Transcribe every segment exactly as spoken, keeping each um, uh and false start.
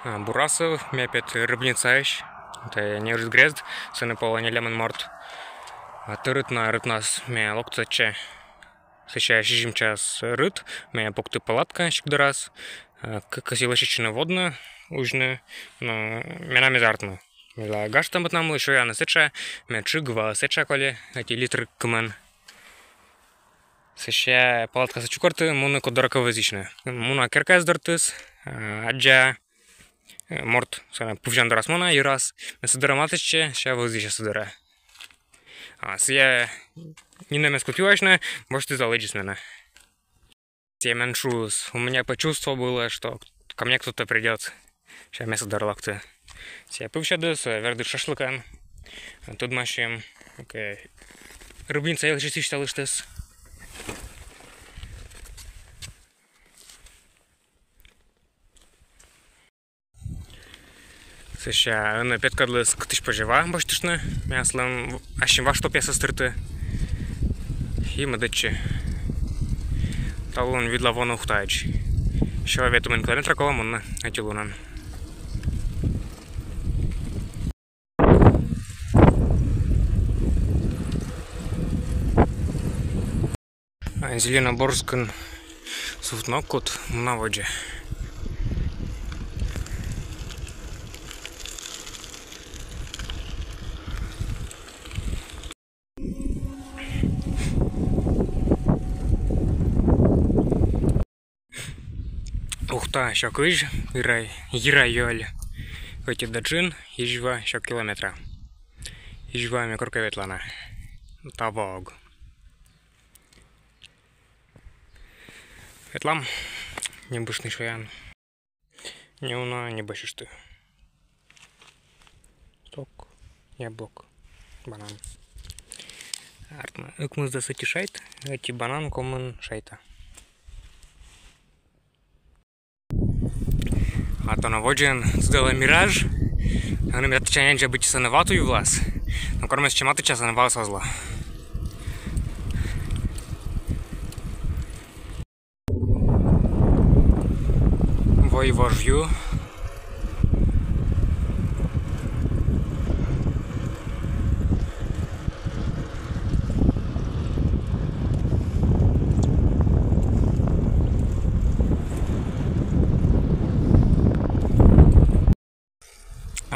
А, Бурасов, ме пет Рыбницаысь. Тайӧ неыджыд грезд, сэні полӧ нелямын морт. А, тэ рытна, рытнас ме локті сэтчӧ. Сэсся сизим час рыт, ме пукті палатка сикт дорас. А, к-, кӧсйи лӧсьӧдчыны водны, узьны, но менам эз артмы. Мыйла гажтӧмыд на мый, сёян эз сэтшӧм, ме тшыг ва эз сэтшӧм коли, ӧти литр кымын. Сэсся палаткасӧ чукӧрті, муні код дорӧ кӧ вӧзйысьны. Муна керкаяс дортіс, а, аддза, э, морт сэні пывсян дорас мунӧ, йӧрас. Ме сы дорӧ матыстчи, сэсся вӧзйыся сы дорӧ. А сійӧ нинӧм эз кут юасьны, босьтіс да лэдзис менӧ. Сійӧ мен шуис: у меня пӧ чувство было, что ко мне кто-то придёт. Сэсся ме сы дорӧ локті. Сійӧ пывсьӧдіс, э, вердіс шашлыкӧн. Тӧдмасим, окей. Рыбница йылысь висьталыштіс. Сэсся ӧні петкӧдліс, кытысь позьӧ ва босьтыштны. Ме аслым ассьым важ топъясӧс тырті. И мӧдӧдчи. Талун видла воны Ухтаӧдз. Сё ветымын километра колӧ мунны ӧти лунӧн. А, Зеленоборскын сувтны ог кут, муна водзӧ. Ухта сё кызь, Йыра-, Йыраёль. Ӧтиӧд джын, изьва сё километра. Изьва ме коркӧ ветла на. Таво ог. Ветлам, ньӧбыштны сёян. Неуна ньӧбасьышті. Сок, яблок, банан. Артмӧ ӧкмысдас ӧти шайт, ӧти банан комын шайта. А то на водзын тыдалӧ Мираж. Ӧні ме татчӧ няньзя быттьӧ сэні ва туй вылас. Но кор ме сэтчӧ матыстча, сэні ваыс оз ло. Вой вож ю.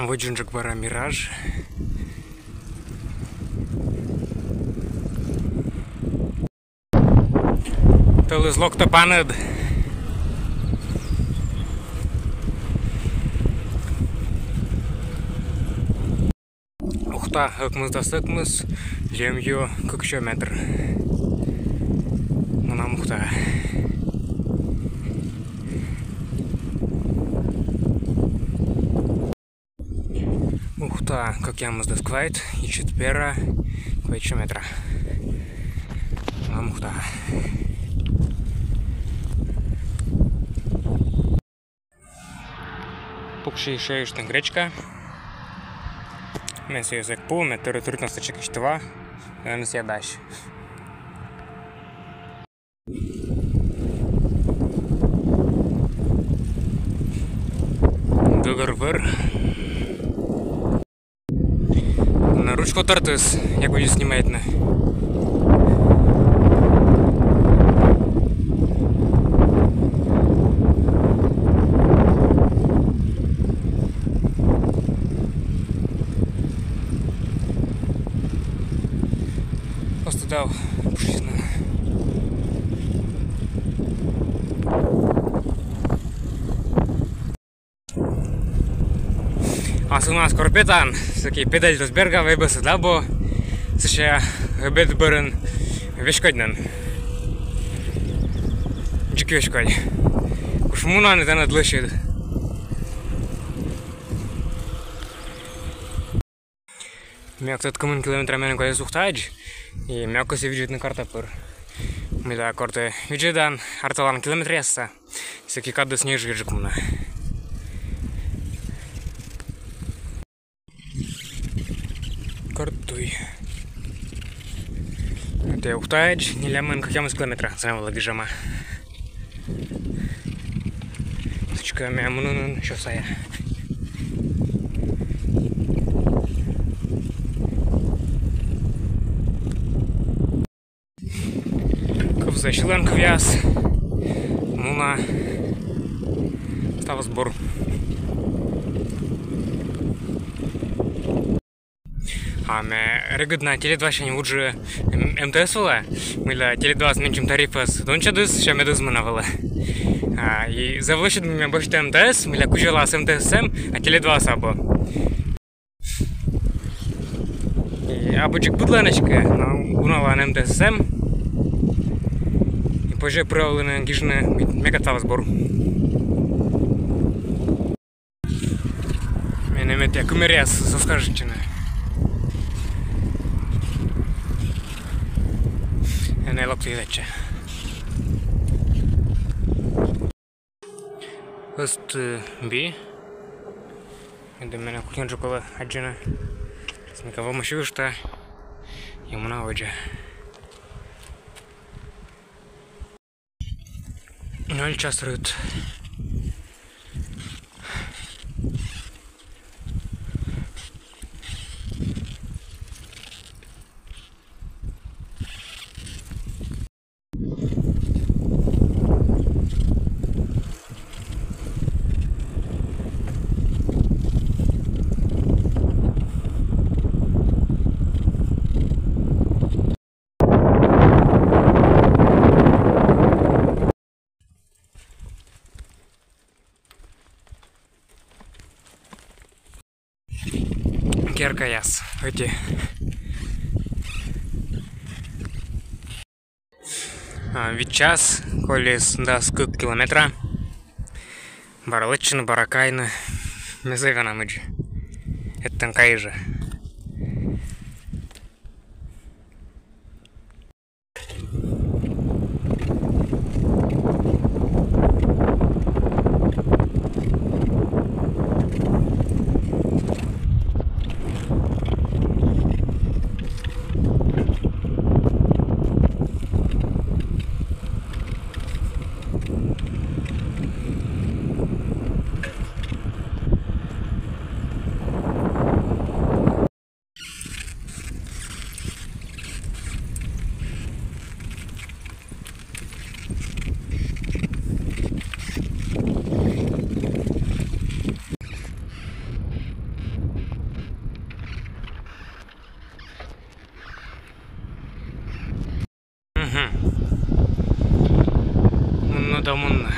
Водзынджык бара Мираж. Тӧлыс локтӧ паныд. Ухта ӧкмысдас ӧкмыс, лем ю кыксё метр. Мунам Ухта. Ухта кӧкъямысдас квайт, ичӧт пера, квайтсё метра. Мунам Ухта. Пуксьы шӧйыштны гречка. Ме сійӧс эг пу, ме тӧрыт рытнас сэтчӧ кисьті ва, ӧні сійӧ дась. Гӧгӧр вӧр. Но руч котӧртіс, як водзӧ снимайтны. Просто дав пушизна. Асывнас кор петан, сэки педальтӧс бергав, эбӧсыд абу, сэсся ӧбед бӧрын веськодь нин. Дзик веськодь. Куш мунан, тэныд лӧсьыд. Ме ог тӧд, кымын километра меным колис Ухтаӧдз, и ме ог кӧсйы видзӧдны карта пыр. Мыйта, кор тэ видзӧдан арталан километръяссӧ, сэки кадыс ньӧжйӧджык мунӧ. Кӧрт туй. Тайӧ Ухтаӧдз нелямын кӧкъямыс километра, зэв вылӧ гижӧма. Сідз Кӧ ме мунын сё сая. Кывза сьылан кывъяс. Муна. Ставыс бур. А ме регыд на Теле два сянь вуджи М-, МТС вылӧ. Мыйла Теле два менсьым тарифас донъясӧдыс, сэсся медым муна вылӧ. А, и зэв лӧсьыд, мый ме босьта МТС, мыйла кузялас МТС эм, а Теле два абу. И абу дзик быдлаын эськӧ, но уналаын МТС эм. И позьӧ пырӧдны, гижны, мекӧд ставыс бур. Меным этайӧ кымӧръяс соскажитчӧны. Энӧ локті татчӧ. Ӧзты би. Эд менам кухняджык колӧ аддзыны. Смека вомӧсь вышта. И муна водзӧ. Нёль час рыт. Керкаяс ӧти. А, вит час, колис дас кык километра. Бара лэччыны, бара кайны. Ме зэв ёна мыдзи. Эттӧн кайи жӧ. Мгм. Мунны да мунны.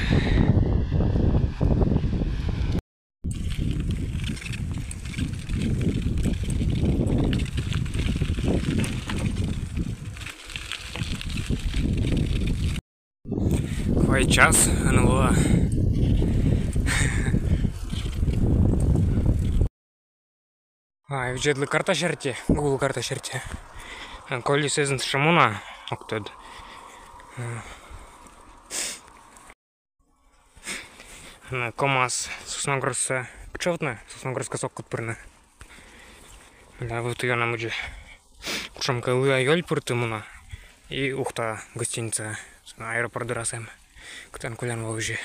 Квайт час ӧні лоӧ. А, видзӧдлі карта серти, Google карта серти. А, колис эз нин сэтшӧм уна, ог тӧд. А. На КамАЗ Сосногорсксӧ кытшовтны, Сосногорскӧ ог кут пырны. Да, вот ёна мыдзи. Кутшӧмкӧ Лыа ёль пырті муна. И Ухта гостиница, аэропорт дорас эм. Кытӧн колян воӧ уже.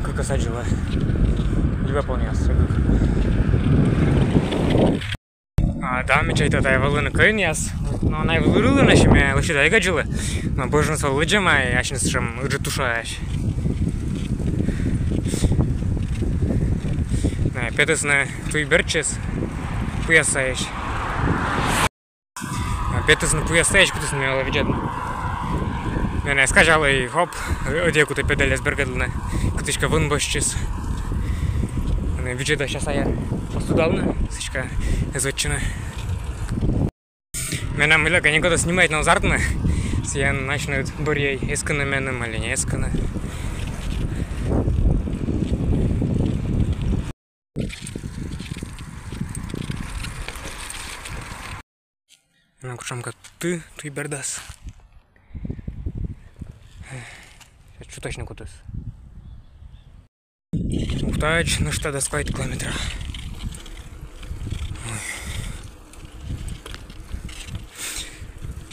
Кыкӧс аддзылӧ. Либӧ понъяс. А, да, ме чайта, тайӧ вӧліны кӧинъяс. Но найӧ вӧліны, ме лӧсьыда эг аддзылы. Но бӧжныс вӧлі лэдзӧма, и асьныс сэтшӧм ыджыд тушаяс. Найӧ петісны туй бердсьыс, пуяс сайысь. А, петісны пуяс сайысь, кытыс ме вӧлі видзӧдны. Менӧ сказялі, и хоп, ӧдйӧ кутӧ педальяс бергӧдлыны, кытыськӧ вын босьтчис. Ӧні видзӧда сэсся сайӧ. Оз тӧдавны, сідзкӧ эз вӧччыны. Менам мыйлакӧ некод эз снимайтны, оз артмы. Сійӧн асьныд бӧрйӧй, эскыны меным али не эскыны. Но кутшӧмкӧ ты, туй бердас. Чутӧсьны кутіс. Ухтаӧдз нӧшта дас квайт километра. Ой.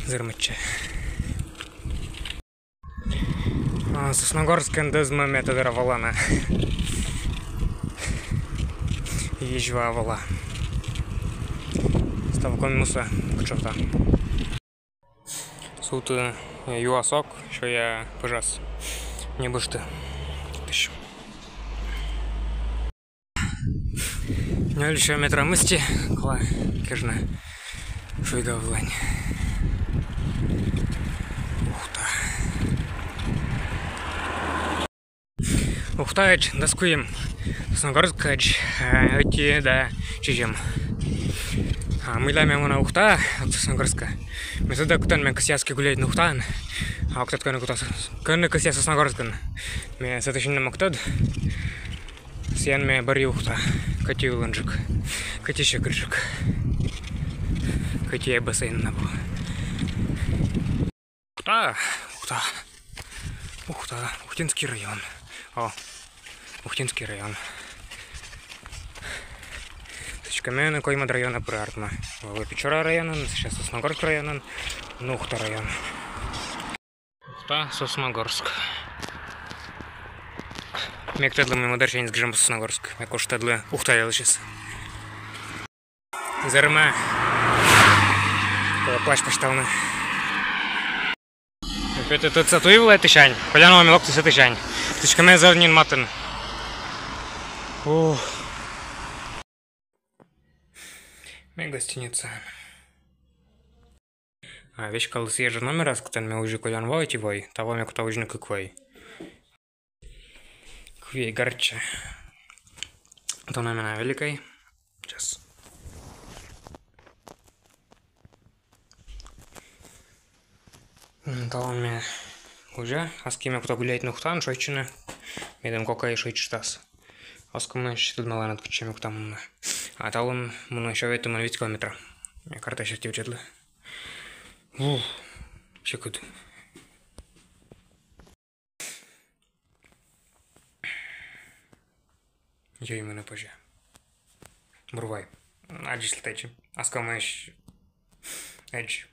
Зэрмӧдчӧ. А, Сосногорскын дӧзмӧ ме тӧдӧра вола на. Изьва вола. Ставкӧ муса, кытшовта. Сувті, э, юасӧ ог, сёя пӧжас ньӧбышті. Тысь. Нёль сё метра мысти, колӧ кежны шуйга вылань. Ухта. Ухтаӧдз дас куим. Сосногорскӧдз, э, ӧти да сизим. А мыйла ме муна Ухтаӧ ӧд Сосногорска? Ме тӧда, кытӧн ме кӧсъя эськӧ гуляйтны Ухтаын. А ог тӧд, кӧні кутас, кӧні кӧсъя Сосногорскын. Ме сэтысь нинӧм ог тӧд. Сійӧн ме бӧрйи Ухта. Кӧть и ылынджык. Кӧть и сьӧкыдджык. Кӧть и бассейн на абу. Ухта, Ухта. Ухта, Ухтинский район. О, Ухтинский район. Сідзкӧ, ме ӧні коймӧд районӧ пыра артмӧ. Вӧлі Печора районын, сейчас Сосногорск районын, ну, Ухта район. Ухта, Сосногорск. Ме ог тӧдлы, мый мӧдарсяньыс гижӧма Сосногорск. Ме куш тӧдлы Ухта йылысь. Зэрӧма. Колӧ плащ пасьтавны. Петӧ тӧдса туй вылӧ тысянь. Колян вылӧ ме локті сэтысянь. Сідзкӧ, ме зэв нин матын. Ух. Ме гостиницаын. А веськалі сійӧ жӧ номерас, кытӧн ме узьи колян во ӧти вой, таво ме кута узьны кык вой. Кык вой гартчӧ. Тонӧ менам великӧй. Сейчас. М, талун ме узя, аски ме кута гуляйтны Ухтаын, шойччыны. Медым кокӧй шойччыштас. Оз кӧ мыйысь, тӧдмалан ӧд, кытчӧ ме кута мунны. А талун мунны сё ветымын вит километра. Ме карта серти видзӧдлі. Ух, сьӧкыд. Йӧй менӧ позьӧ. Бур вай. Аддзысьлытӧдз. Аскӧ мыйысь. Эдз.